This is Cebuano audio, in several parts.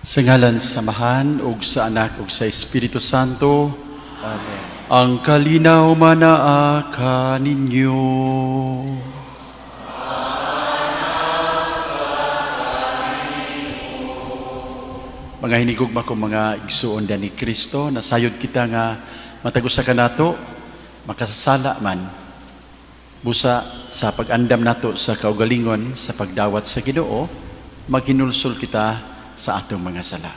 Sa ngalan sa Amahan ug sa Anak ug sa Espiritu Santo. Amen. Ang kalinaw manaa kaninyo. Mga hinigugma ko, mga igsuon ni Kristo, nasayod kita nga matag usa kanato makasasala man, busa sa pag-andam nato sa kaugalingon sa pagdawat sa Ginoo, maghinulsol kita sa atong mga sala.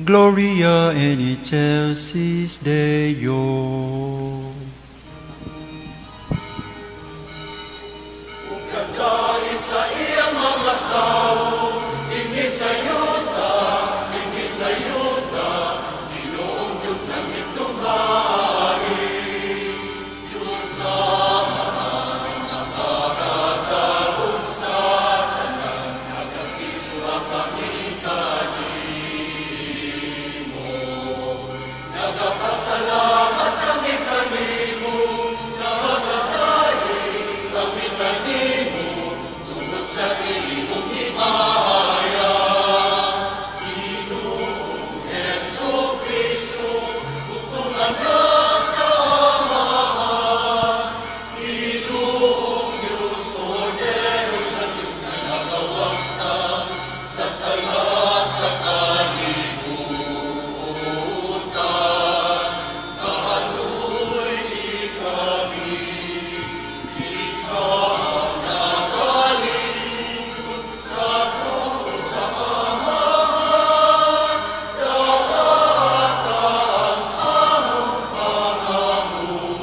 Gloria in excelsis Deo. Ug kagait sa iyang mga tao, dinhi sa yuta, dinhi sa yuta, Ginoong Diyos langit hari. Diyos Amahan, nakakatagong sa tanan, nagasigwa kami kanimo. Nagapasalamat kami kanimo, nagadayi kami kanimo, tungod sa imong himaya. Ginoong Hesus Kristo, bugtong Anak sa Amahan, Ginoong Diyos, Kordero sa Diyos na nagawagtang sa sala sa kalibutan. Kaluoy kami, ikaw nagalingkod sa krus sa Amahan, dawata ang among pangamuyo.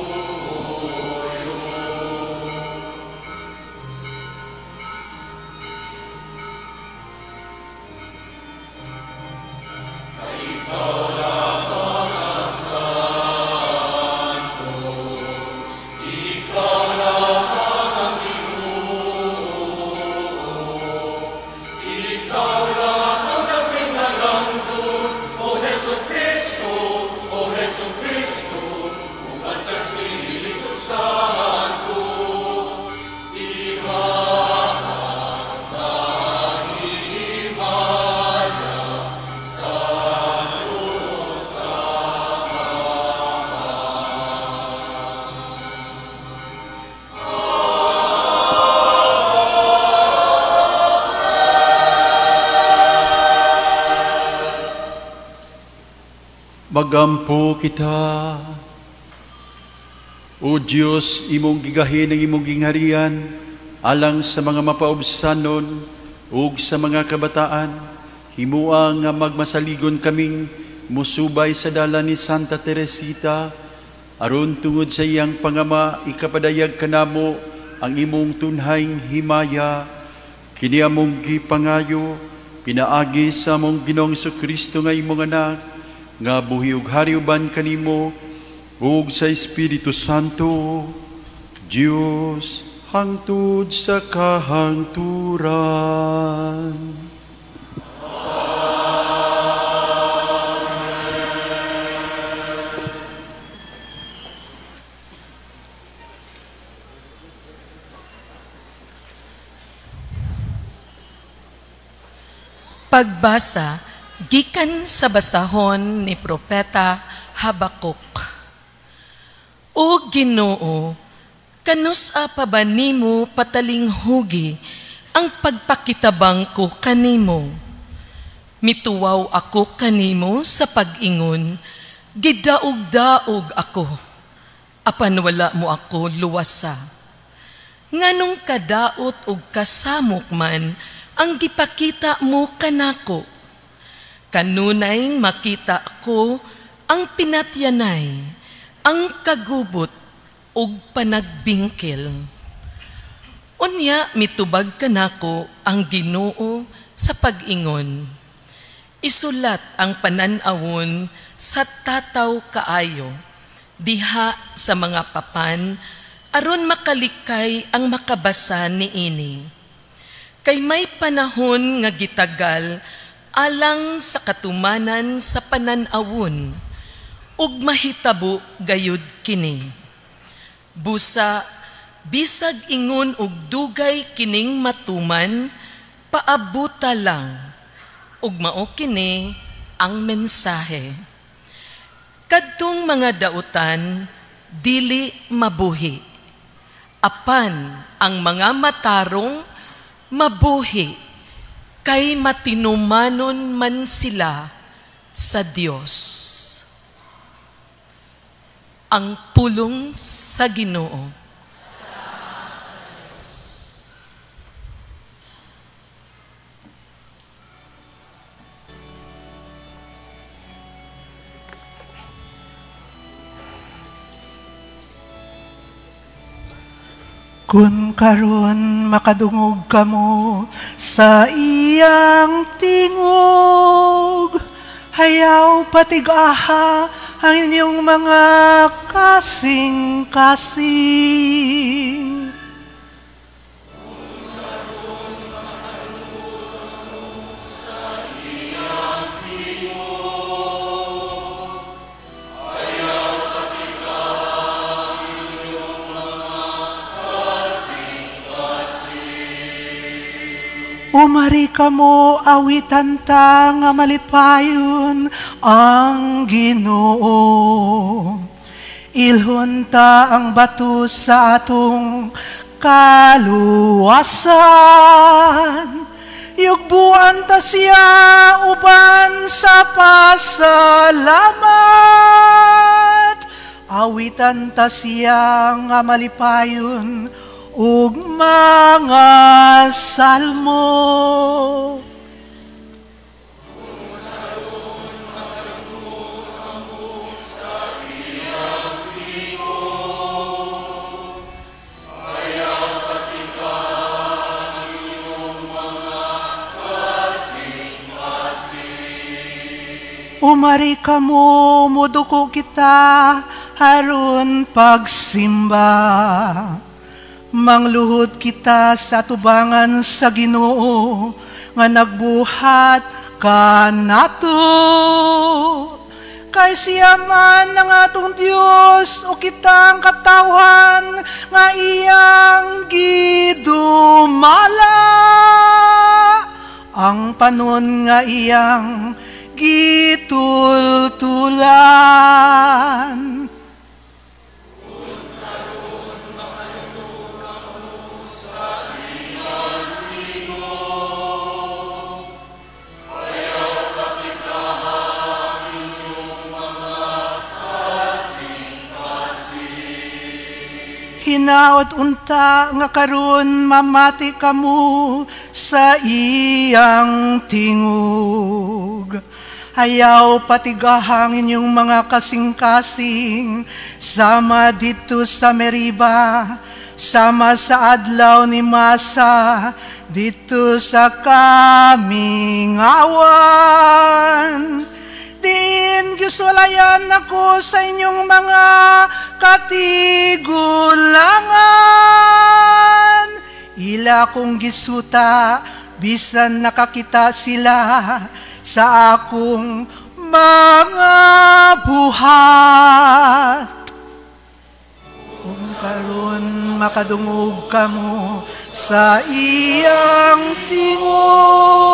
Kay ikaw lamang ang Santos, ikaw lamang ang Ginoo, ikaw lamang ang pinalanggon, O Hesu Kristo, O Hesu Kristo, uban sa Espiritu Santo, ihatag sa himaya sa Diyos Amahan. Magampo kita. O Dios, imong gigahin ang imong gingharian alang sa mga mapaubsanon ug sa mga kabataan. Himua nga magmasaligon kaming musubay sa dalan ni Santa Teresita, aron tungod sa iyang pangama ikapadayag kanamo ang imong tunhayng himaya. Kini among gipangayo pinaagi sa among Ginoong Kristo nga imong anak, nga buhi ug hari uban kanimo ug sa Espiritu Santo, Dios, hangtod sa kahangturan. Pagbasa gikan sa basahon ni Propeta Habakuk. O Ginoo, kanus-a pa ba nimo patalinghugi ang pagpakitabang ko kanimo? Mituwaw ako kanimo sa pag-ingon, gidaog-daog ako, apan wala mo ako luwasa. Nganong kadaot og kasamok man ang gipakita mo kanako? Kanunay makita ko ang pinatyanay, ang kagubot ug panagbingkil. Unya mitubag kanako ang Ginoo sa pag-ingon. Isulat ang panan-awon sa tataw kaayo, diha sa mga papan, aron makalikay ang makabasa niini. Kay may panahon nga gitagal alang sa katumanan sa panan-awon, ug mahitabo gayud kini. Busa, bisag ingon og dugay kining matuman, paabuta lang, ug mao kini ang mensahe. Kadtong mga dautan, dili mabuhi, apan ang mga matarong mabuhi, kay matinumanon man sila sa Dios. Ang pulong sa Ginoo. Kun karon makadungog kamo sa iyang tingog, hayaw patigaha ang inyong mga kasing-kasing. Umari kamo awitan ta nga malipayon ang Ginoo. Ilhon ta ang bato sa atong kaluwasan. Yugbuan ta siya uban sa pasalamat. Awitan ta siya nga malipayon ug mga salmo. Umari kamo, muduko kita aron pagsimba. Mangluhod kita sa tubangan sa Ginoo nga nagbuhat kanato. Kay siya man ang atong Dios o kitang katawhan nga iyang gidumala. Ang panon nga iyang gitultulan. Hinaot unta nga karon mamati kamo sa iyang tingog. Ayaw patigahang inyong mga kasing-kasing sama dito sa Meriba, sama sa adlaw ni Masa dito sa kamingawan. Diin gisulayan ako sa inyong mga katigulangan. Ila kong gisuta, bisan nakakita sila sa akong mga buhat. Kung karon makadungog kamo sa iyang tingog,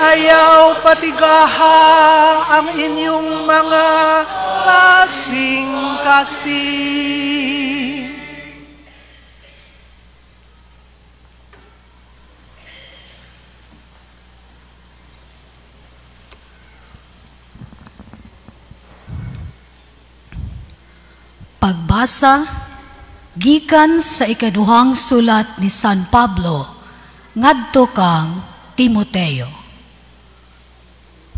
ayaw patigaha ang inyong mga kasing-kasing. Pagbasa gikan sa ikaduhang sulat ni San Pablo ngadto kang Timoteo.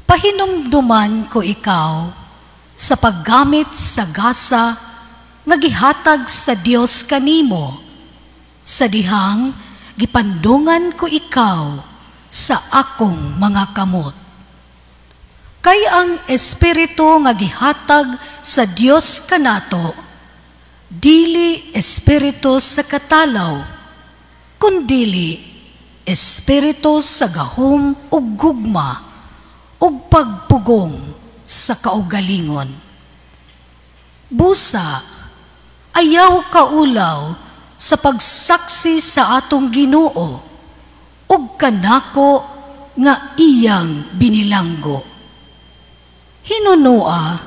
Pahinumduman ko ikaw sa paggamit sa gasa nga gihatag sa Dios kanimo, sa dihang gipandungan ko ikaw sa akong mga kamot. Kay ang espiritu nga gihatag sa Dios kanato, dili espiritu sa katalaw, kundili espiritu sa gahom ug gugma ug pagpugong sa kaugalingon. Busa, ayaw kaulaw sa pagsaksi sa atong Ginoo ug kanako nga iyang binilanggo. Hinunua,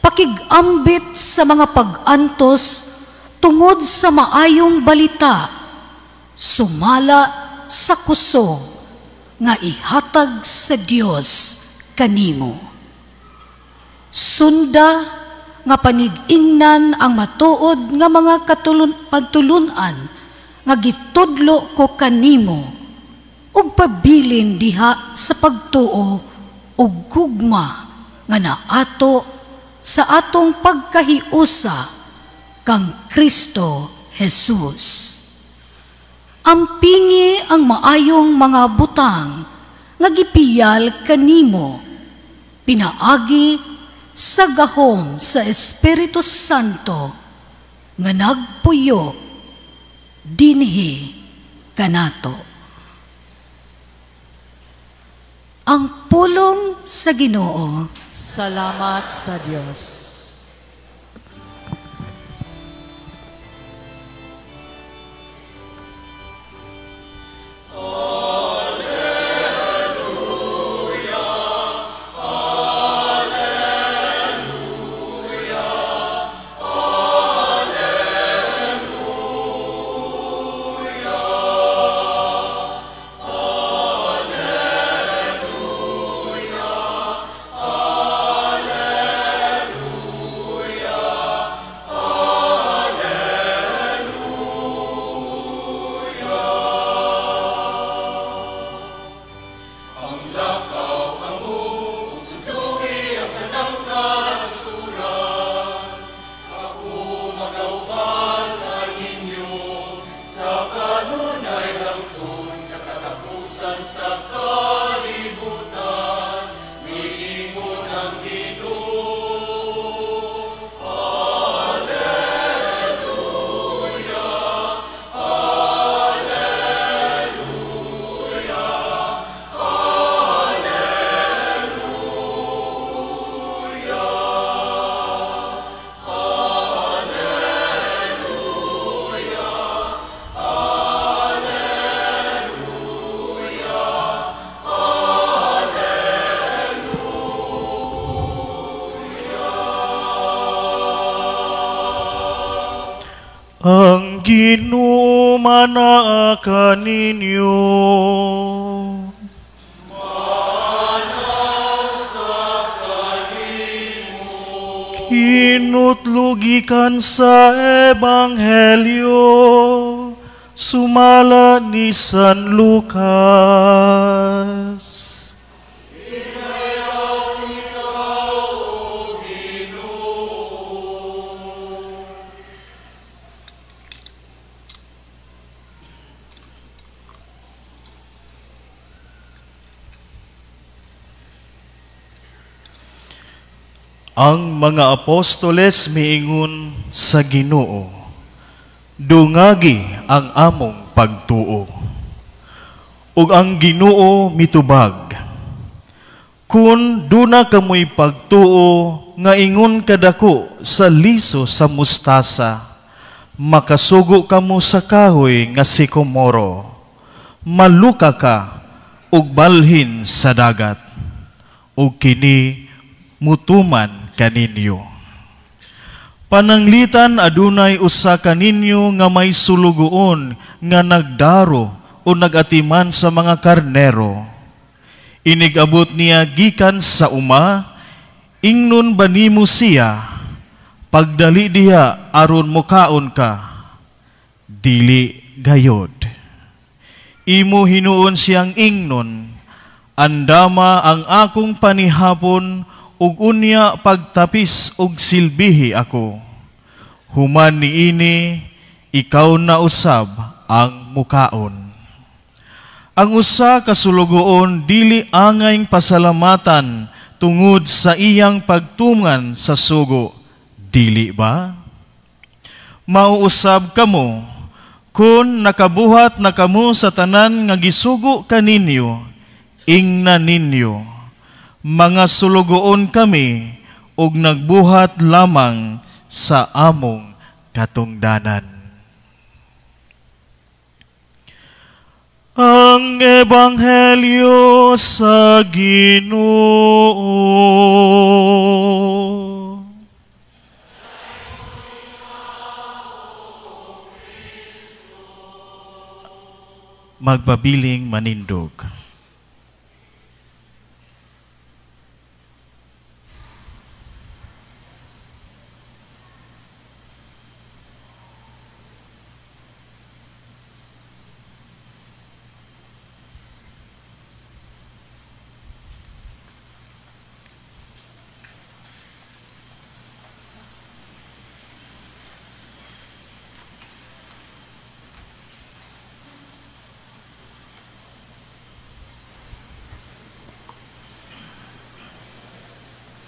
pakigambit sa mga pag-antos tungod sa maayong balita, sumala sa kusog nga ihatag sa Dios kanimo. Sunda nga panigingnan ang matuod nga mga pagtulun-an nga gitudlo ko kanimo ug pabilin diha sa pagtuo ug gugma nga naato sa atong pagkahiusa kang Kristo Jesus. Ampingi ang maayong mga butang nga gipiyal kanimo, pinaagi sa gahom sa Espiritu Santo nga nagpuyo dinhi kanato. Ang pulong sa Ginoo. Salamat sa Dios. Ang Ginoo manaa kaninyo. Hinutlo gikan sa Ebanghelyo sumala ni San Lucas. Ang mga apostoles miingon sa Ginoo, dungagi ang among pagtuo. Ug ang Ginoo mitubag, kun duna kamoy pagtuo nga ingon kadako sa liso sa mustasa, makasugo kamo sa kahoy nga sikomoro, maluka ka ug balhin sa dagat, ug kini mutuman kaninyo. Pananglitan adunay usa kaninyo nga may sulugoon nga nagdaro o nagatiman sa mga karnero. Inigabot niya gikan sa uma, ingnon ba nimo siya, pagdali diha aron mukaon ka, dili gayod. Imo hinuon siyang ingnon, andama ang akong panihapon ug unya pagtapis og silbihi ako. Human niini, ikaw na usab ang mukaon. Ang usa ka sulugoon dili angayng pasalamatan tungod sa iyang pagtungan sa sugo, dili ba? Mauusab kamo kun nakabuhat na kamo sa tanan nga gisugo kaninyo, ingna ninyo, mga sulugoon kami ug nagbuhat lamang sa among katungdanan. Ang Ebanghelyo sa Ginoo. Magbabiling manindog.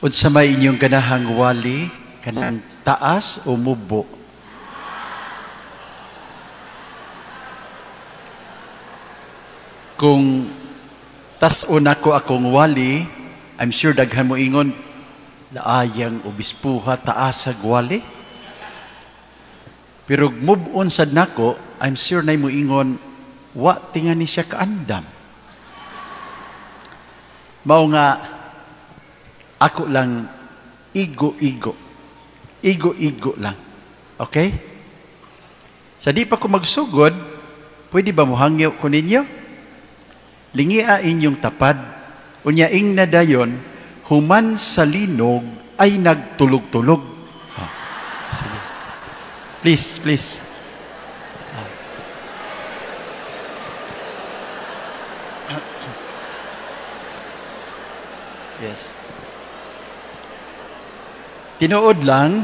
Unsa may inyong ganahang wali, kanang taas o mubo? Kung tas-on ako akong wali, I'm sure daghan mo ingon, laayang obispuha taas ag wali. Pero move-on sad nako, I'm sure nay mo ingon, wa tinga ni siya kaandam. Mao nga ako lang igo-igo. Igo-igo lang. Okay? Sa di pa ko magsugod, pwede ba mohangyo ko ninyo? Lingia inyong tapad, unya ing na dayon, human sa linog ay nagtulog-tulog. Oh, sige. Please, please. Yes. Tinuod lang,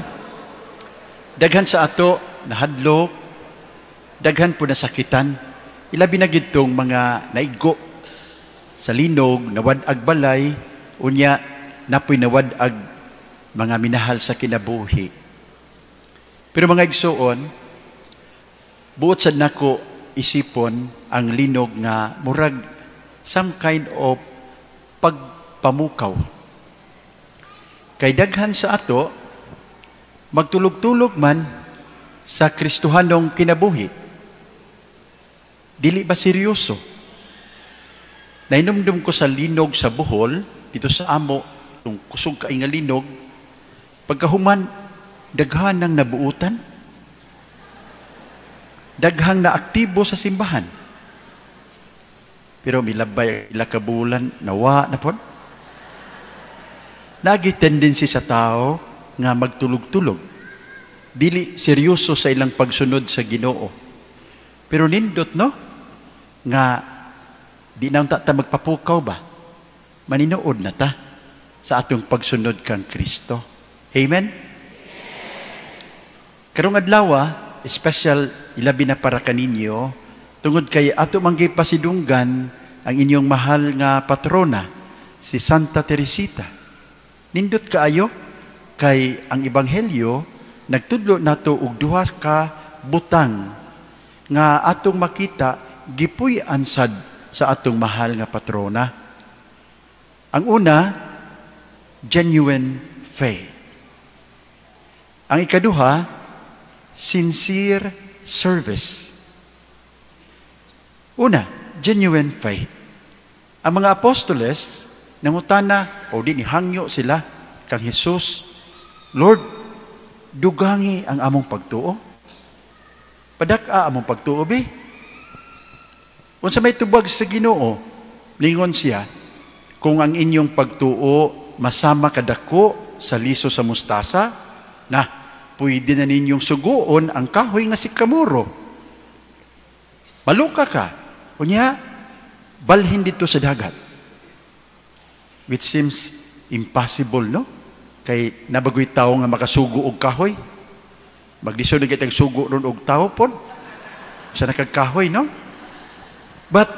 daghan sa ato, nahadlok, daghan po nasakitan, ilabi na gitong mga naigo sa linog, nawad-ag balay, unya, napoy nawad-ag mga minahal sa kinabuhi. Pero mga igsuon, buot sad nako isipon ang linog nga murag some kind of pagpamukaw. Kay daghan sa ato, magtulog-tulog man sa Kristohanong kinabuhi. Dili ba seryoso? Nainumdum ko sa linog sa Bohol, dito sa amo, itong kusog kay nga linog, pagkahuman, daghan ng nabuutan, daghang naaktibo sa simbahan. Pero milabay ila kabulan, nawa na pod. Nagi tendency sa tao, nga magtulog-tulog. Dili seryoso sa ilang pagsunod sa Ginoo. Pero nindot, no? Nga di na ta magpapukaw ba? Maninuod na ta sa atong pagsunod kang Kristo. Amen? Karong adlaw, special ilabi na para kaninyo, tungod kay ato man pasidunggan ang inyong mahal nga patrona, si Santa Teresita. Nindot kaayo kay ang Ebanghelyo nagtudlo nato og duha ka butang nga atong makita gipuy-an sad sa atong mahal nga patrona. Ang una, genuine faith. Ang ikaduha, sincere service. Una, genuine faith. Ang mga apostoles, nangutana o di nihangyo sila kang Jesus, "Lord, dugangi ang among pagtuo. Padak-a among pagtuo bi." Unsa may tubag sa Ginoo? Ningon siya, "Kung ang inyong pagtuo masama kadako sa liso sa mustasa, na pwede na ninyong suguon ang kahoy nga sikamuro. Maluka ka. Unya, balhin dito sa dagat." Which seems impossible, no? Kay naa ba goy tao nga makasugo og kahoy. Maglisod na kitang sugo ron og tao pod. Sa nakagkahoy, no? But,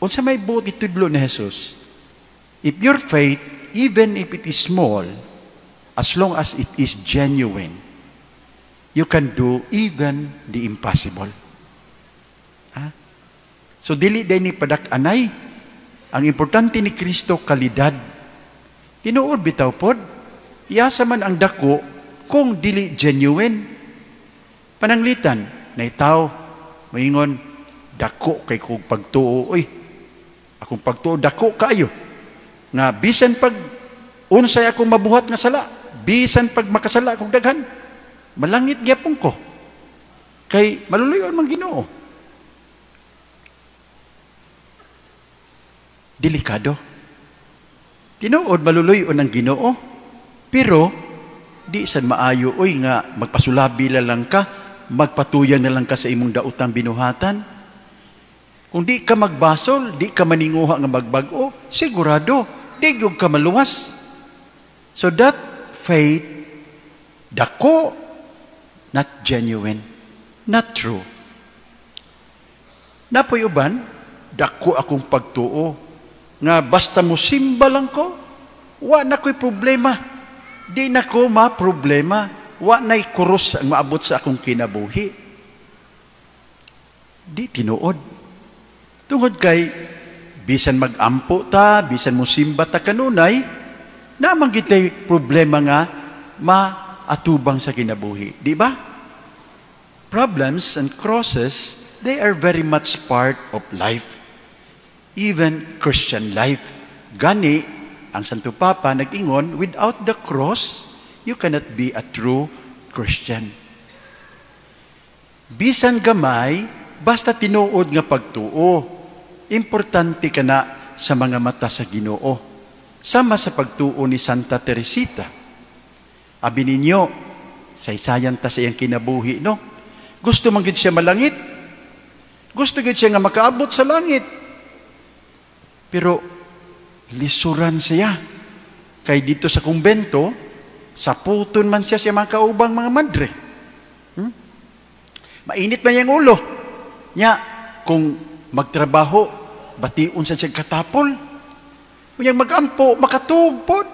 unsa may buot itudlo ni Jesus? If your faith, even if it is small, as long as it is genuine, you can do even the impossible. Ha? So, dili diay ni padak-anay. Ang importante ni Kristo, kalidad. Tinuod bitaw pod, iyasa man ang dako kung dili genuine. Pananglitan, na tao, moingon, "Dako kay kog pagtuo, oy. Akong pagtuo, dako kaayo. Nga bisan pag unsay akong mabuhat nga sala, bisan pag makasala kog daghan, malangit gyapon ko. Kay maluluyon man Ginoo." Delikado. Tinuod maluluyon ang Ginoo, pero di sad maayo oy nga magpasulabi la lang ka, magpatuyan na lang ka sa imong daotang binuhatan. Kung di ka magbasol, di ka maninguha nga magbag-o, sigurado di gyud ka maluwas. So that faith, dako, not genuine, not true. Napoy uban, "Dako akong pagtuo, nga basta mo simba lang ko, wa na ko'y problema. Di na ko ma-problema. Wa na'y krus ang maabot sa akong kinabuhi." Di tinuod. Tungod kay, bisan mag-ampo ta, bisan mo simba ta kanunay, naman kita'y problema nga maatubang sa kinabuhi. Di ba? Problems and crosses, they are very much part of life. Even Christian life. Gani, ang Santo Papa nag-ingon, without the cross, you cannot be a true Christian. Bisan gamay, basta tinuod nga pagtuo, importante ka na sa mga mata sa Ginoo. Sama sa pagtuo ni Santa Teresita. Abi ninyo, saysayan ta sa iyang kinabuhi, no? Gusto man gid siya malangit. Gusto gid siya nga makaabot sa langit. Pero lisuran siya. Kay dito sa kumbento, saputon man siya sa mga kaubang mga madre. Mainit man iyang ulo. Nya, kung magtrabaho, bation sa siya katapol. Unyang magampo, makatugpod.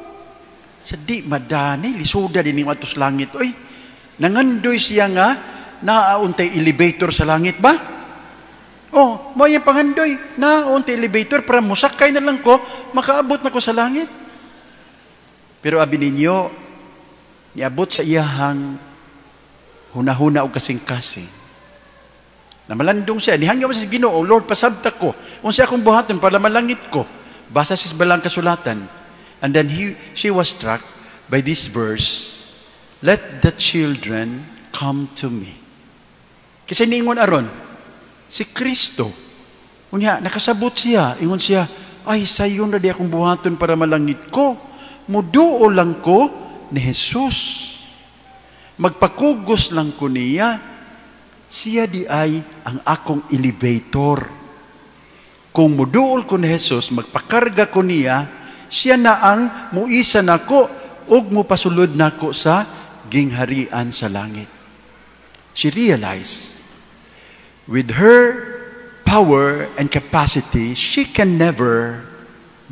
Sa di madani, lisuda din yung atos langit. Oy, nangandoy siya nga, naauntay elevator sa langit ba? Oh, mo yung pangandoy, naauntay elevator para musakay na lang ko, makaabot na ko sa langit. Pero abi ninyo, niabot sa iyahang hunahuna o kasing-kasing. Namalandong siya, nihangyo sa Ginoo, "Lord, pasabta ko. Unsa akong buhaton para malangit ko?" Basa sa balang kasulatan. And then she was struck by this verse, "Let the children come to me." Kasi niingon aron, si Kristo. Unya, nakasabot siya. Ingon siya, "Ay, sayon na di akong buhaton para malangit ko. Muduo lang ko ni Jesus. Magpakugos lang ko niya, siya di ay ang akong elevator. Kung muduol ko ni Jesus, magpakarga ko niya, siya na ang muisa nako ug mupasulod nako sa gingharian sa langit. She realized, with her power and capacity, she can never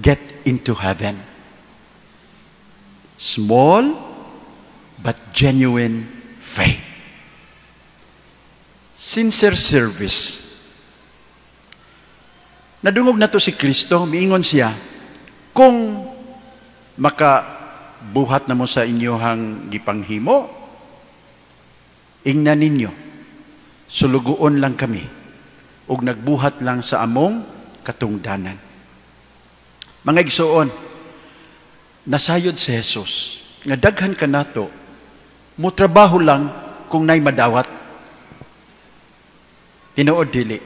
get into heaven. Small but genuine faith. Sincere service. Nadungog na to si Kristo, miingon siya, kung makabuhat na mo sa inyohang gipanghimo, ingna ninyo, sulugoon lang kami, ug nagbuhat lang sa among katungdanan. Mga igsoon, nasayod si Jesus, nga daghan ka nato, mutrabaho lang kung nay madawat. Tinuod dili.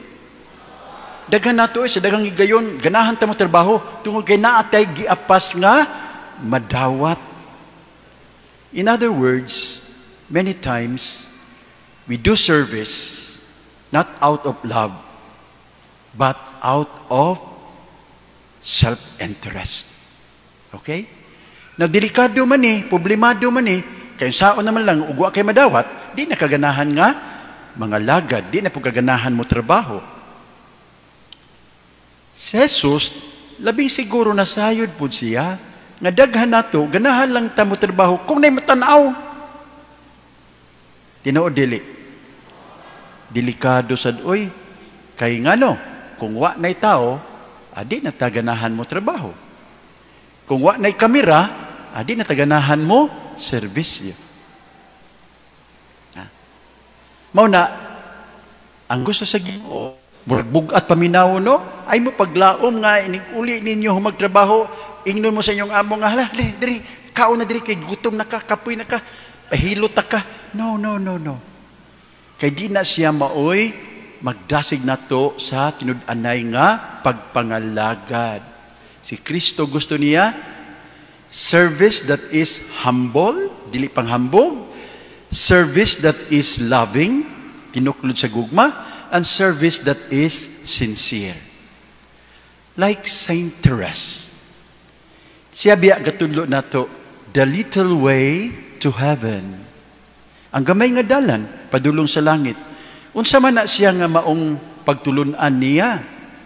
Daghan nato sa daghang higayon, ganahan ta mo trabaho tungod kay naa tay giapas nga madawat. In other words, many times we do service not out of love, but out of self-interest. Okay? Now, delikado man eh, problemado man eh, kay saon naman lang, ug wa kay madawat, di na kaganahan nga mga lagad, di na po kaganahan mo trabaho. Si Jesus, labing siguro na sayod po siya, nga daghan nato, ganahan lang ta mo trabaho kung nay matanaw. Tinuod dili. Delikado sad oy, kay ngano, kung wa nay tao, adi na ta ganahan mo trabaho. Kung wa nay kamera, adi na ta ganahan mo serbisyo. Mao na ang gusto sa Ginoo, murag bug-at paminaw no, ay mo paglaom nga inig-uli ninyo magtrabaho, ingnon mo sa inyong amo nga hala, diri, diri, kaon na diri kay gutom na ka, kapoy na ka, pahilot ta ka. No, no, no, no. Kay di na siya maoy magdasig nato sa tinud-anay nga pagpangalagad. Si Kristo gusto niya service that is humble, dili panghambog, service that is loving, tinuklod sa gugma, and service that is sincere. Like Saint Therese. Siya biya gatudlo nato, the little way to heaven. Ang gamay nga dalan, padulong sa langit. Unsa man na siya nga maong pagtulunan niya?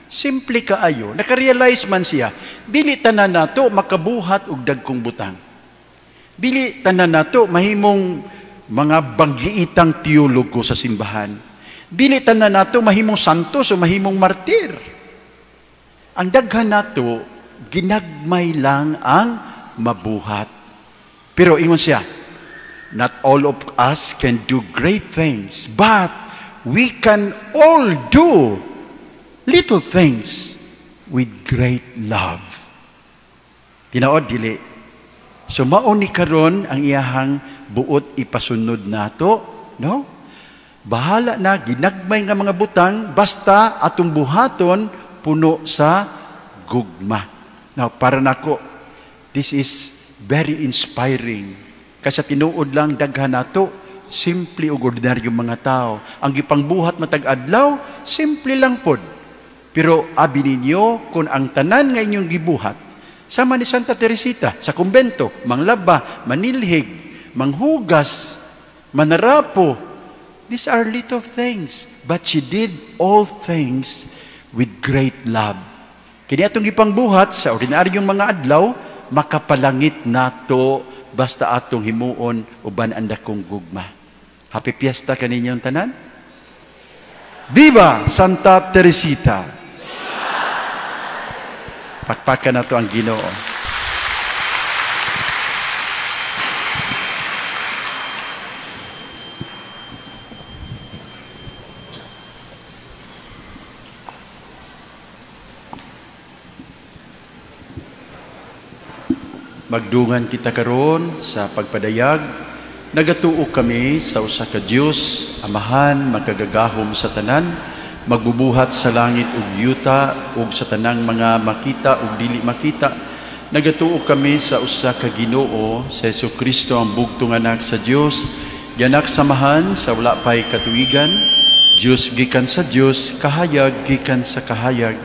Simple kaayo. Nakarealize man siya, dili tanan nato makabuhat og dagkong butang. Dili tanan nato mahimong mga banggiitang teologo sa simbahan. Dili tanan nato mahimong santos o mahimong martir. Ang daghan nato, ginagmay lang ang mabuhat. Pero ingon siya, not all of us can do great things, but we can all do little things with great love. Tinaod dili. So mao ni karon ang iyahang buot ipasunod nato, no? Bahala na ginagmay nga mga butang basta atong buhaton puno sa gugma. Now, para nako, this is very inspiring. Kasi tinuod lang daghan nato, simple ug ordinaryong mga tao. Ang gipangbuhat matag adlaw, simple lang pod. Pero abi ninyo kung ang tanan nga inyong gibuhat, sama ni Santa Teresita sa kumbento, manglaba, manilhig, manghugas, manarapo. These are little things, but she did all things with great love. Kini atong gipangbuhat sa ordinaryong mga adlaw, makapalangit nato basta atong himuon uban ang dakong gugma. Happy Fiesta kaninyong tanan. Viva Santa Teresita! Pakpakan nato ang Ginoo. Magdungan kita karon sa pagpadayag. Nagatuo kami sa usa ka Dios, Amahan, makagagahom sa tanan, magbubuhat sa langit ug yuta ug sa tanang mga makita ug dili makita. Nagatuo kami sa usa ka Ginoo, sa Hesukristo ang bugtong anak sa Dios, gianak samahan sa wala pay katuigan, Dios gikan sa Dios, kahayag gikan sa kahayag,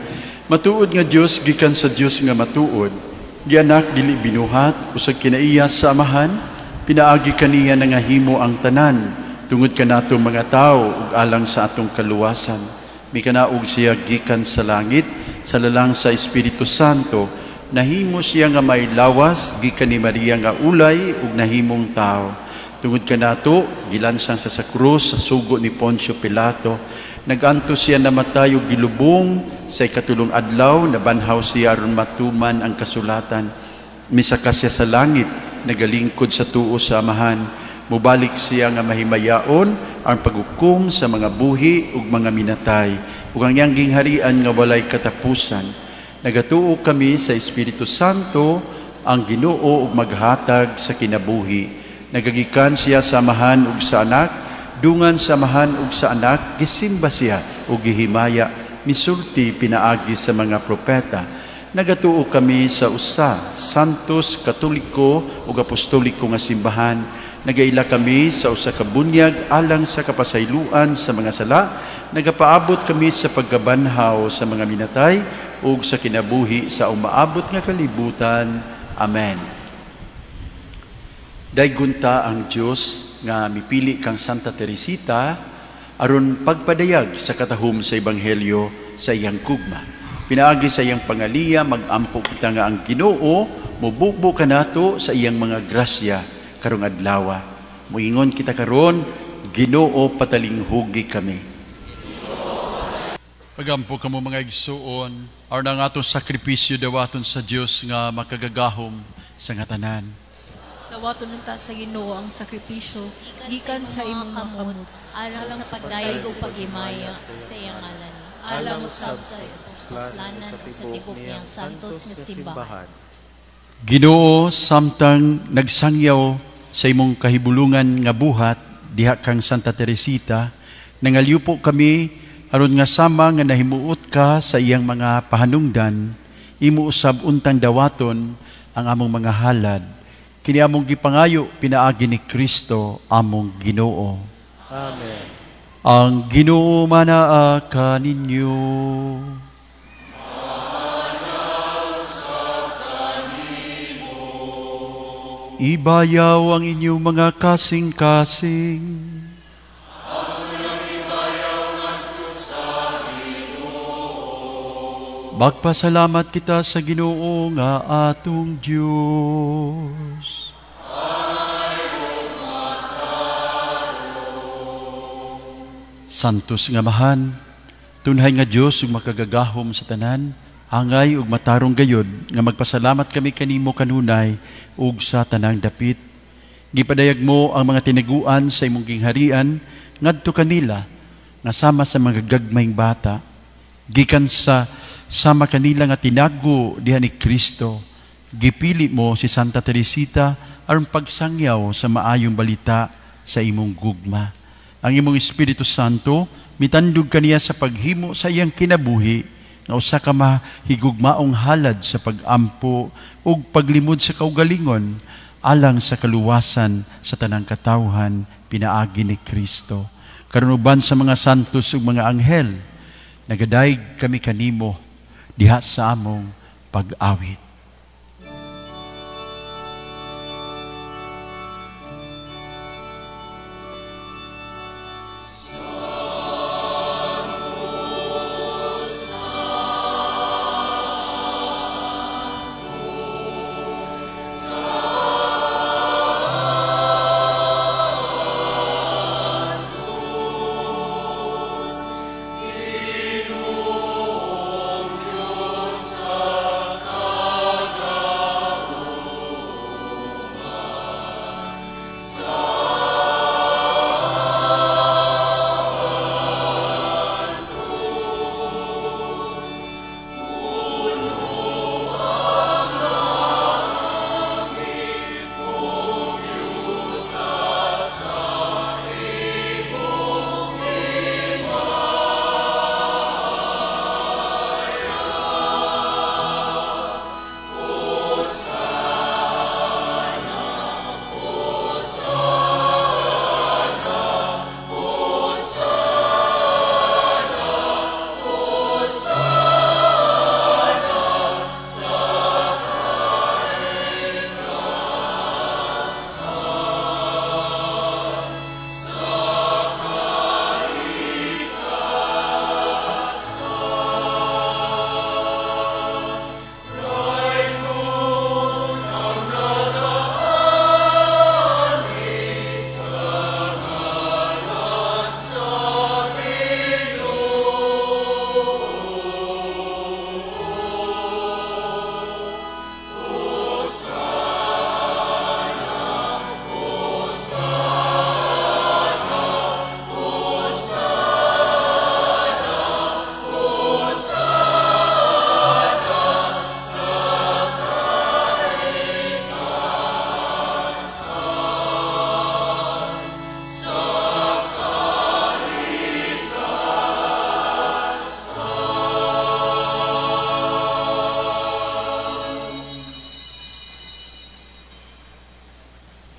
matuod nga Dios gikan sa Dios nga matuod, gianak dili binuhat, usag kinaiya sa Amahan, pinaagi kaniya nangahimo ang tanan, tungod kanato mga tawo ug alang sa atong kaluwasan. Mikanaog siya gikan sa langit, sa lalang sa Espiritu Santo, nahimo siya nga may lawas gikan ni Maria nga ulay ug nahimong tao. Tungod kanato, gilansang sa krus sa sugo ni Poncio Pilato, nagantos siya namatay ug gilubong sa ikatulong adlaw, nabanhaw siya aron matuman ang kasulatan. Misaka siya sa langit, nagalingkod sa tuo sa Amahan. Mubalik siya nga mahimayaon ang paghukom sa mga buhi ug mga minatay, ug ang iyang gingharian nga walay katapusan. Nagatuo kami sa Espiritu Santo, ang Ginoo ug maghatag sa kinabuhi. Nagagikan siya sa Amahan ug sa Anak, dungan sa Amahan ug sa Anak, gisimba siya ug gihimaya, misulti pinaagi sa mga propeta. Nagatuo kami sa usa, Santos, Katoliko ug Apostoliko nga simbahan. Nagaila kami sa usa ka bunyag alang sa kapasayloan sa mga sala. Nagapaabot kami sa pagkabanhaw sa mga minatay ug sa kinabuhi sa umaabot nga kalibutan. Amen. Daygunta ang Dios nga mipili kang Santa Teresita aron pagpadayag sa katahom sa Ebanghelyo sa iyang gugma. Pinaagi sa iyang pangaliya, magampo kita nga ang Ginoo mubukbo kanato sa iyang mga grasya karong adlaw. Moingon kita karon, Ginoo patalinghugi kami. Pagampo kamo mga igsuon, aron ang atong sakripisyo dawaton sa Dios nga makagagahom sa nga tanan. Dawaton unta sa Ginoo ang sakripisyo gikan sa imong mga kamot, alang sa pagdayeg ug paghimaya sa iyang ngalan, alang usab sa kaslanan ug sa tibok niyang santos nga simbahan. Ginoo, samtang nagsangyaw sa imong kahibulungan nga buhat diha kang Santa Teresita, nangalyupo kami aron nga sama nga nahimuot ka sa iyang mga pahanungdan, imo usab untang dawaton ang among mga halad. Kini among gipangayo pinaagi ni Kristo among Ginoo. Amen. Ang Ginoo manaa kaninyo. Ibayaw ang inyong mga kasing-kasing. Magpasalamat kita sa Ginoo nga atong Dios. Santos nga Amahan, tunhay nga Dios ug makagagahom sa tanan, angay ug matarong gayod nga magpasalamat kami kanimo kanunay ug sa tanang dapit. Gipadayag mo ang mga tiniguan sa imong gingharian ngadto kanila nga sama sa mga gagmayng bata, gikan sa sama kanila nga tinago diha ni Kristo. Gipili mo si Santa Teresita aron pagsangyaw sa maayong balita sa imong gugma. Ang imong Espiritu Santo mitandog kaniya sa paghimo sa iyang kinabuhi nga usa ka mahigugmaong halad sa pagampo ug paglimod sa kaugalingon alang sa kaluwasan sa tanang katawhan pinaagi ni Kristo. Karon uban sa mga santos ug mga anghel, nagadayeg kami kanimo diha sa among pag-awit.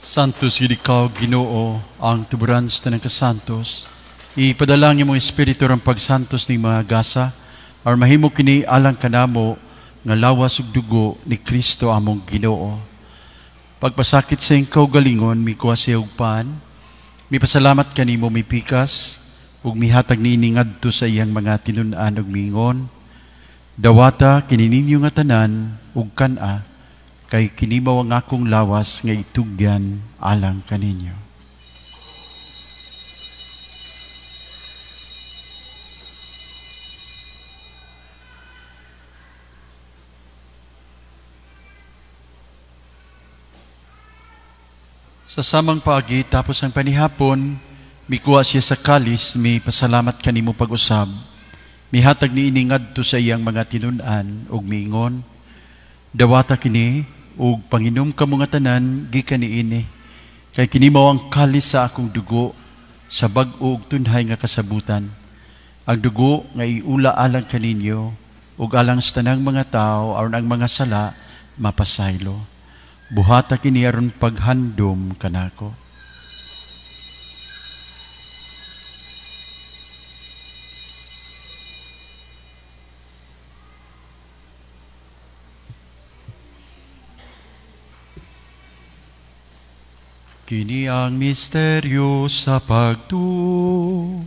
Santos gid ikaw, Ginoo, ang tuburan sa tanang kasantos. Ipadalangin imong Espiritu ang pagsantos ning mga gasa, aron mahimo kini alang kanamo nga lawas ug dugo ni Kristo among Ginoo. Pagpasakit sa iyang kaugalingon, mikuha siya og pan, mipasalamat kanimo, mipikas, ug mihatag niini ngadto sa iyang mga tinun-an ug miingon, dawata kini ninyo nga tanan ug kan-a, kay kini mao ang akong lawas nga itugyan alang kaninyo. Sa samang paagi, tapos ang panihapon, mikuha siya sa kalis, mi pasalamat kanimo pag-usab, mihatag niini ngadto sa iyang mga tinun-an ug miingon, dawata kini ug panginom kamo nga tanan gikan niini, kay kini mao ang kalis sa akong dugo sa bag-o ug tunhay nga kasabutan, ang dugo nga iula alang kaninyo ug alang sa tanang mga tawo aron ang mga sala mapasaylo. Buhata kini aron paghandom kanako. Kini ang misteryo sa pagtuo.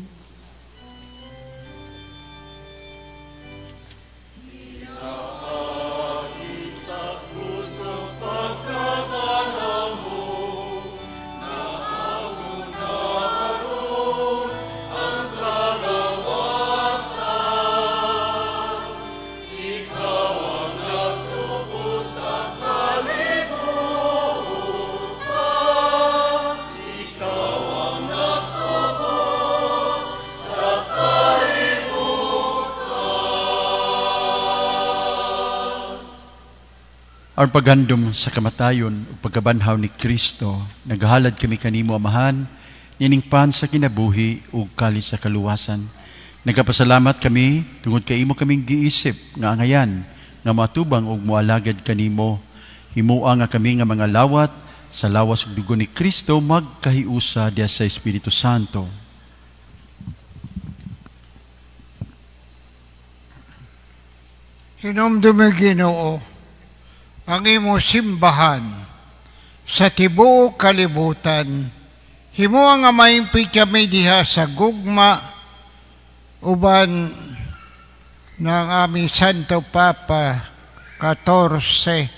Ang paghandom sa kamatayon ug pagkabanhaw ni Kristo, naghalad kami kanimo, Amahan, nining pan sa kinabuhi ug kalis sa kaluwasan. Nagapasalamat kami tungod kay imo kaming giisip nga angayan nga matubang ug moalagad kanimo. Himoa nga kami nga mga lawat sa lawas ug dugo ni Kristo magkahiusa diha sa Espiritu Santo. Hinumdumi, Ginoo, ang imo simbahan sa tibuok kalibutan, himoa nga maimpi kami diha sa gugma uban ng aming Santo Papa 14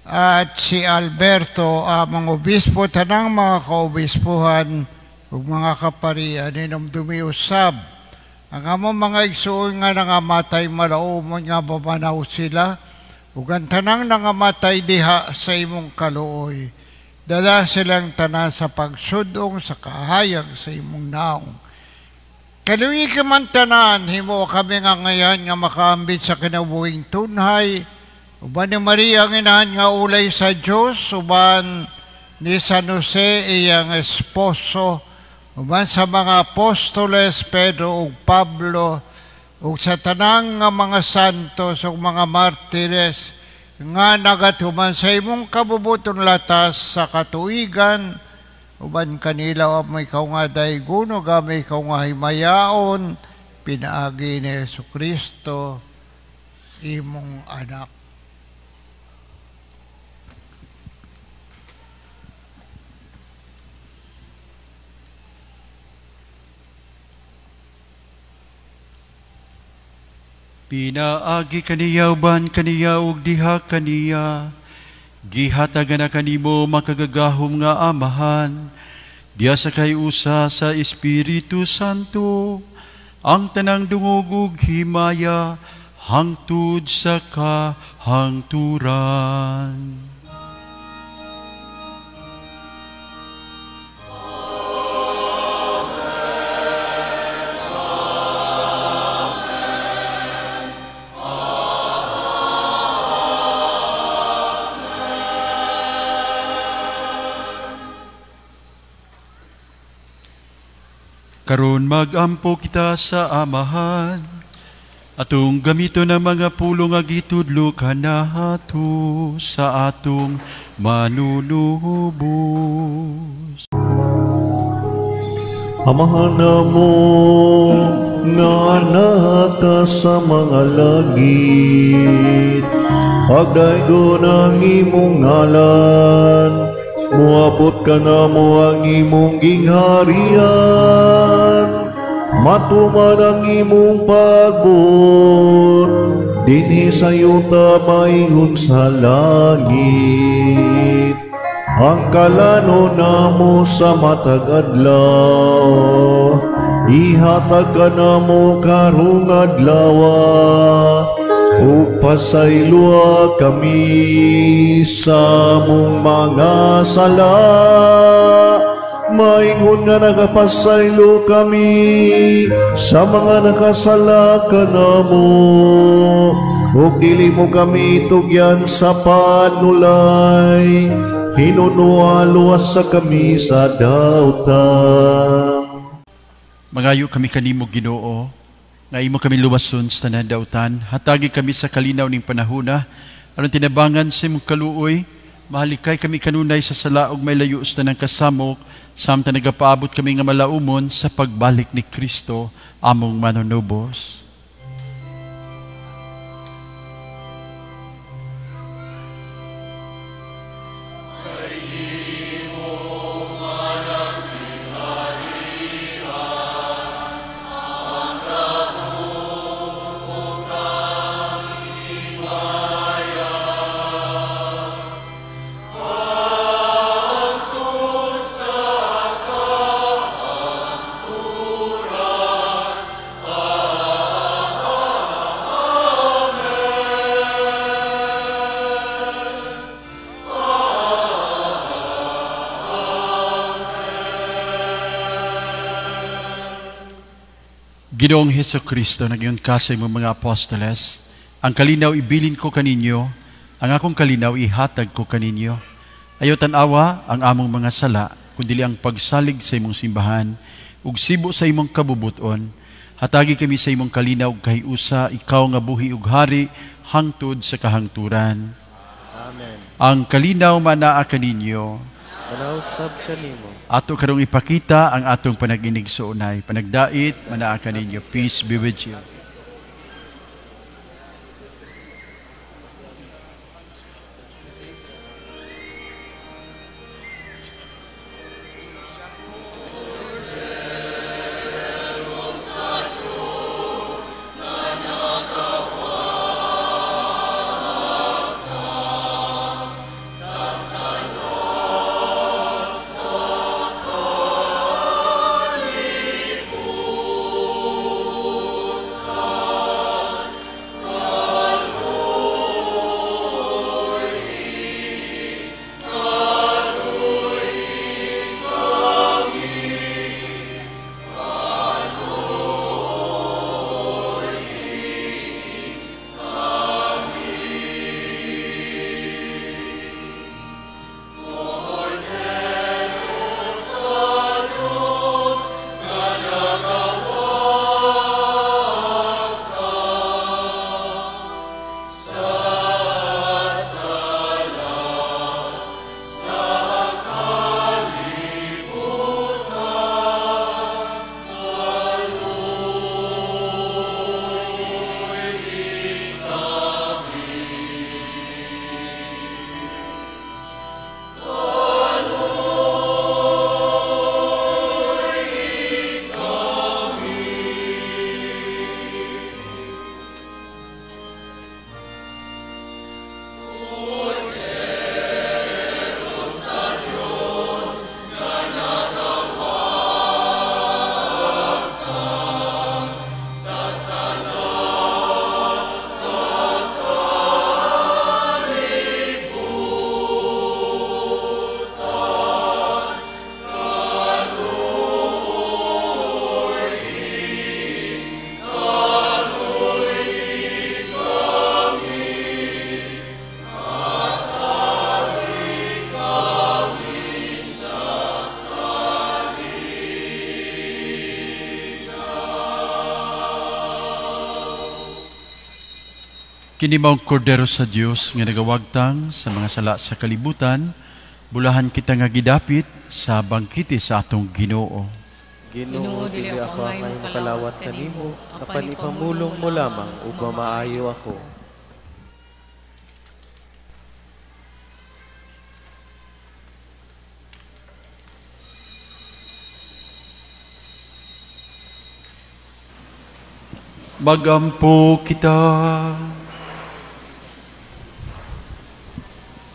at si Alberto among obispo, tanang mga kaobispuhan ug mga kaparian. Hinumdumi usab ang among mga igsuon nga nangamatay malaumon nga babanaw sila, ug ang tanang nangamatay diha sa imong kaluoy, dala silang tanan sa pagsudong sa kahayag sa imong naong. Kaluoy ka man tanan, himo kami nga ngayan nga makaambit sa kinabuhing tunhay, uban ni Maria ang inahan nga ulay sa Dios, uban ni San Jose iyang esposo, uban sa mga apostoles Pedro ug Pablo, ug sa tanang nga mga santos ug mga martires nga nagatuman sa imong kabubuton latas sa katuigan, uban kanila amay ikaw nga daygon ug amay ikaw nga himayaon, pinaagi ni Jesucristo imong anak. Pinaagi kaniya uban kaniya ug diha kaniya, gihatagan na kanimo makagagahom nga Amahan, diha sa kay-usa sa Espiritu Santo, ang tanang dungog ug himaya hangtod sa kahangturan. Karon magampo kita sa Amahan. Atong gamito na mga pulong nga gitudlo kanato sa atong manunubos. Amahan namo nga anak ka sa mga langit, pagdaygon ang imong ngalan, muabot ka namo ang imong gingharian, matuman ang imong pagbuot, dinhi sa yuta maingon sa langit. Ang kalano namo sa matag adlaw, ihatag ka namo karong adlaw, ug pasayloa kami sa among mga sala, maingon nga nagapasaylo kami sa mga nakasala kanamo, ug dili mo kami tugyan sa panulay, hinunoa luwas sa kami sa dautan. Mangayo kami kanimo, Ginoo, nga imo kami luwason sa tanan dautan. Hatagi kami sa kalinaw ning panahona, aron tinabangan sa imong kaluoy, mahalikay kami kanunay sa sala ug may layo sa tanang kasamok, samtang nagapaabot kami nga malaumon sa pagbalik ni Kristo among manunubos. Ginoong Hesus Kristo, nagyon ka sa imong mga apostoles, ang kalinaw ibilin ko kaninyo, ang akong kalinaw ihatag ko kaninyo. Ayaw tan-awa ang among mga sala, kundi ang pagsalig sa imong simbahan, ug sibo sa imong kabubuton. Hatagi kami sa imong kalinaw ug kahiusa, ikaw nga buhi ug hari, hangtod sa kahangturan. Amen. Ang kalinaw manaa kaninyo, Manausab kanimo. Ato karong ipakita ang atong panag-inig sa unay. Panagdait, manaa kaninyo. Peace be with you. Kini maong kordero sa Dios nga nagawagtang sa mga sala sa kalibutan, bulahan kita nga gidapit sa bangkete sa atong Ginoo. Ginoo, dili ako angay makalawat kanimo, apan ipamulong mo lamang ug mamaayo ako. Magampo kita.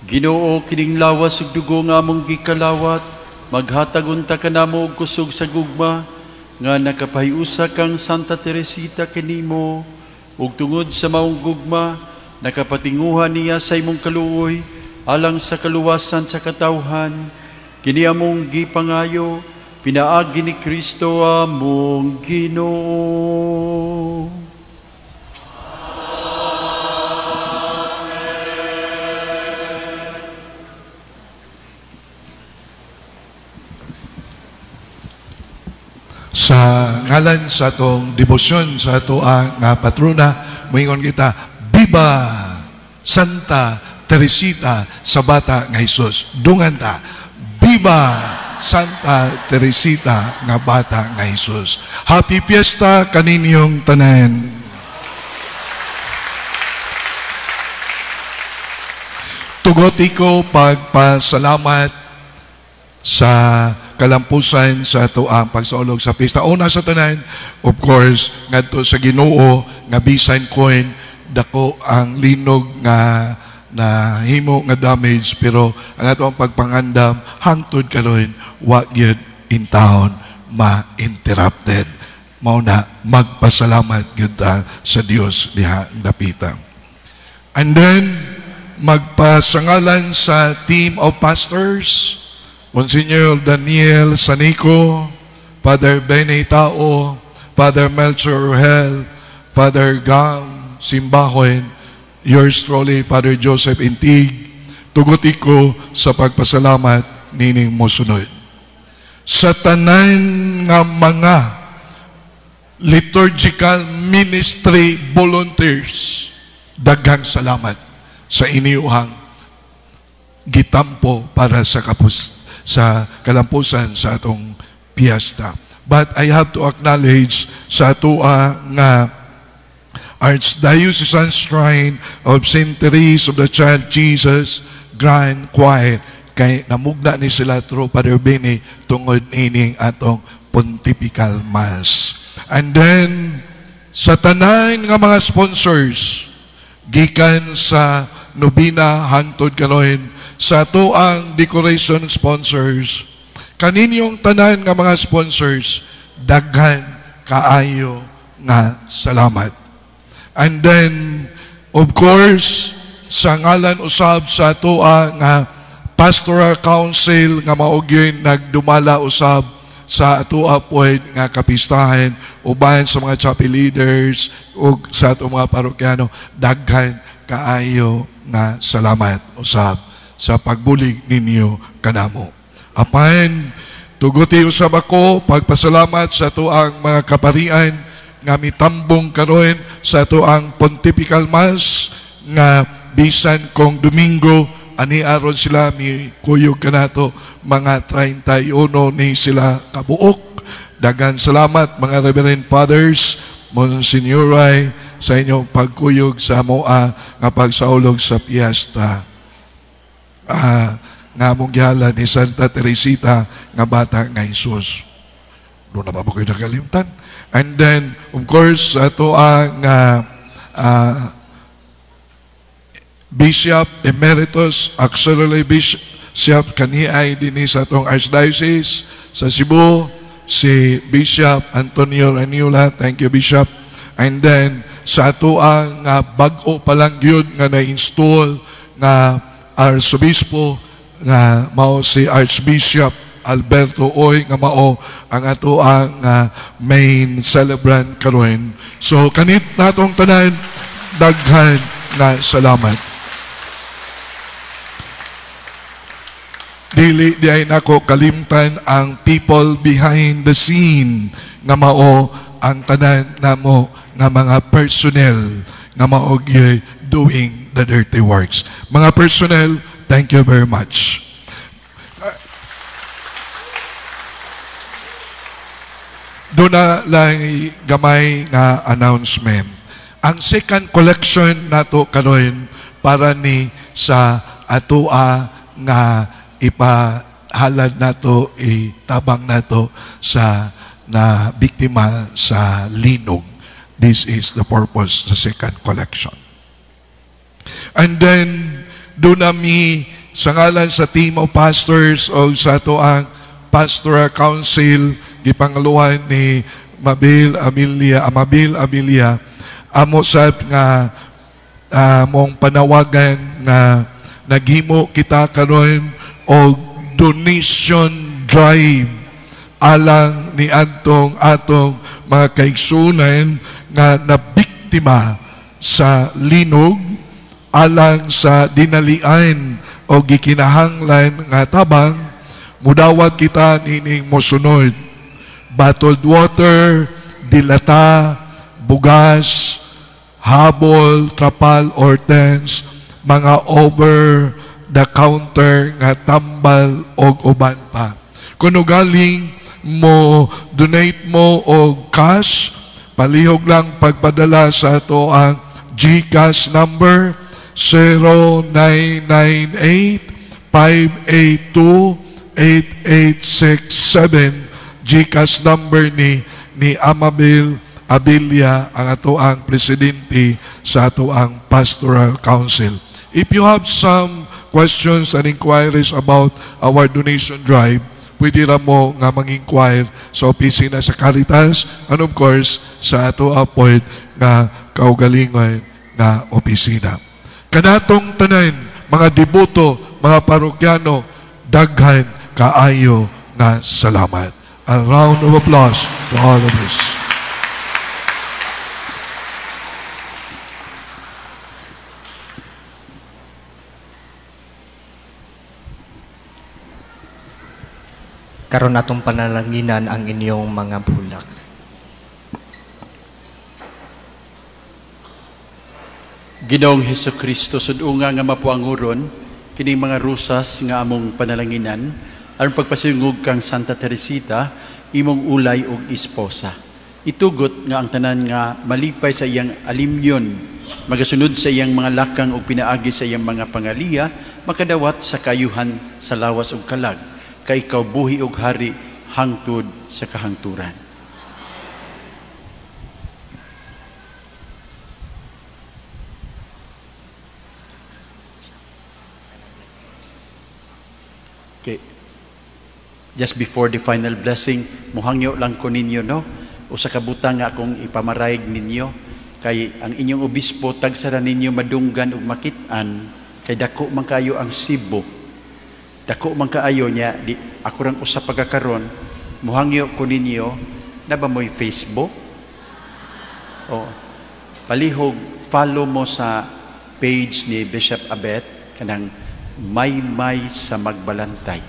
Ginoo, kining lawas ug dugo nga among gikalawat, maghatag unta kanamo og kusog sa gugma nga nakapahiusa kang Santa Teresita kanimo, ug tungod sa maong gugma nakapatinguha niya sa imong kaluoy alang sa kaluwasan sa katawhan. Kini among gipangayo pinaagi ni Kristo among Ginoo. Sa ngalan sa atong debosyon sa ato ang nga patrona, moingon kita, Viva Santa Teresita sa Bata nga Hesus. Dungan ta, Viva Santa Teresita nga Bata nga Hesus. Happy Fiesta kaninyong tanan. Tugoti ko pagpasalamat sa kalampusan sa ato ang pagsaulog sa pista. Una sa tanan, of course, ngadto sa Ginoo nga bisan coin dako ang linog nga nahimo nga damage, pero ang ato ang pagpangandam hangtod karon wa gyud in town ma-interrupted. Mao na magpasalamat gyud ta sa Dios diha ang dapita. And then magpasangalan sa team of pastors, Monsignor Daniel Sanico, Father Benny Tao, Father Melchor Urgel, Father Gam Simbahoen, yours truly, Father Joseph Intig, tuguti ko sa pagpasalamat nining mosunod. Sa tanan nga mga liturgical ministry volunteers, daghang salamat sa inyong gitampo para sa kapus sa kalampusan sa atong piyesta. But I have to acknowledge sa atoa nga Archdiocesan Shrine of St. Therese of the Child Jesus Grand Choir, kay namugna ni sila through Father Benny tungod nining atong Pontifical Mass. And then sa tanan nga mga sponsors gikan sa nobina hangtod karon sa ato ang decoration sponsors, kaninyong tanan nga mga sponsors, daghan kaayo nga salamat. And then, of course, sa ngalan usab sa ato nga Pastoral Council nga mao gyud nagdumala usab sa ato pod nga kapistahan uban sa mga chapel leaders ug sa ato mga parokyano, daghan kaayo nga salamat usab sa pagbulig ninyo kanamo. Apan, tuguti usab ako pagpasalamat sa atoang mga kaparian nga mitambong karon sa atoang Pontifical Mass nga bisan kong Domingo ani aron sila mi kuyog kanato mga 31 ni sila kabuok. Daghan salamat mga Reverend Fathers, Monsignor Ray, sa inyong pagkuyog sa moa nga pagsaulog sa piyesta nga among gihala ni Santa Teresita nga Bata nga Hesus. Doon na ba ko nakalimtan? And then, of course, ato ang Bishop Emeritus, Auxiliary Bishop kaniay dinhi sa atong Archdiocese sa Cebu, si Bishop Antonio Ranula. Thank you, Bishop. And then, sa ato ang bag-o pa lang gyud nga na-install nga Arsobispo nga mao si Archbishop Alberto Oy nga mao ang ato ang main celebrant karon. So kanit natong tanan, daghan nga salamat. Dili di ay nako kalimtan ang people behind the scene nga mao ang tanan namo nga mga personnel nga mao gyud doing the dirty works. Mga personnel, thank you very much. Doon na lang gamay nga announcement. Ang second collection nato karon para ni sa atoa nga ipahalad nato, itabang nato sa na biktima sa linog. This is the purpose sa second collection. And then, doon na mi sa ngalan sa team of pastors o sa ato ang Pastoral Council, gipangaluhan ni Mabel Amelia, Amabel Amelia, amo sad nga among panawagan nga naghimo kita karon og donation drive alang ni adtong atong mga kaigsunan nga nabiktima sa linog alang sa dinalian o gikinahanglan nga tabang. Mudawat kita nining mosunod: bottled water, dilata, bugas, habol, trapal or tents, mga over the counter nga tambal og uban pa. Kung galing mo donate mo og cash, palihog lang pagpadala sa ato ang GCash number 0998-582-8867. GCash number ni Amabel Abilia, ang ato ang presidente sa ato ang Pastoral Council. If you have some questions and inquiries about our donation drive, pwede ra mo nga mang-inquire sa opisina sa Caritas and of course sa ato appoint nga kaugalingon nga opisina. Kanatong tanan, mga deboto, mga parokyano, daghan kaayo nga salamat. A round of applause to all of us. Karon atong panalanginan ang inyong mga bulak. Ginoong Hesukristo, sud-unga nga mapuanguron kining mga rusas nga among panalanginan aron pagpasingog kang Santa Teresita, imong ulay ug esposa. Itugot nga ang tanan nga malipay sa iyang alimyon, magasunod sa iyang mga lakang ug pinaagi sa iyang mga pangaliya, makadawat sa kayuhan sa lawas ug kalag, kay ikaw buhi ug hari hangtod sa kahangturan. Okay. Just before the final blessing, muhangyo lang ko ninyo, no? Usa ka butang nga akong ipamarayeg ninyo, kay ang inyong obispo tagsara ninyo madunggan ug makit-an, kay dako man kayo ang Cebu. Dako man kaayo niya, di ako rang usa pagkakaron, muhangyo ko ninyo, na ba mo'y Facebook? O, palihog, follow mo sa page ni Bishop Abet, kanang Maymay sa Magbalantay.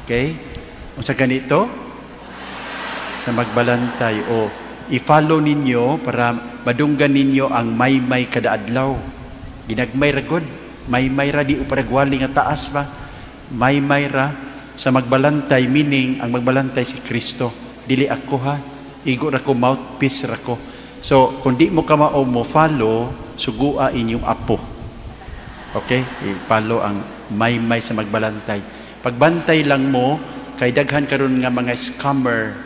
Okay? Unsa ganito? Sa Magbalantay. O, i-follow ninyo para madunggan ninyo ang maymay kada adlaw. Ginagmay ra gud. Maymay ra, di uparagwali nga taas ba? Maymay ra sa Magbalantay, meaning ang magbalantay si Kristo. Dili ako ha. Igo ra ko, mouthpiece ra ko. So, kung di mo kamao mo follow, sugua inyong apo. Okay? I-follow ang maymay sa Magbalantay. Pagbantay lang mo, kay daghan karon nga mga scammer,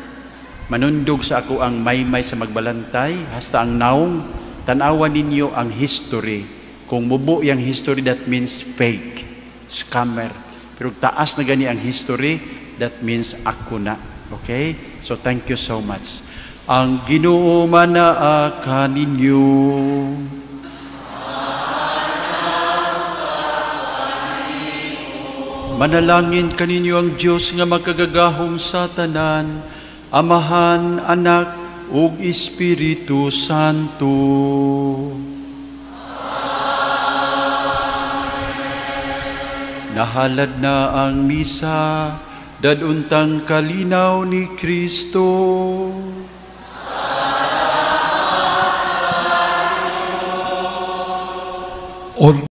manundog sa ako ang maymay sa Magbalantay, hasta ang naong, tan-awan ninyo ang history. Kung mubo yung history, that means fake, scammer. Pero taas na gani ang history, that means ako na. Okay? So thank you so much. Ang Ginoo manaa kaninyo. Manalangin kaninyo ang Dios nga makagagahom sa tanan, Amahan, Anak, ug Espiritu Santo. Amen. Nahalad na ang misa, daduntang kalinaw ni Kristo. Salamat sa Diyos. Or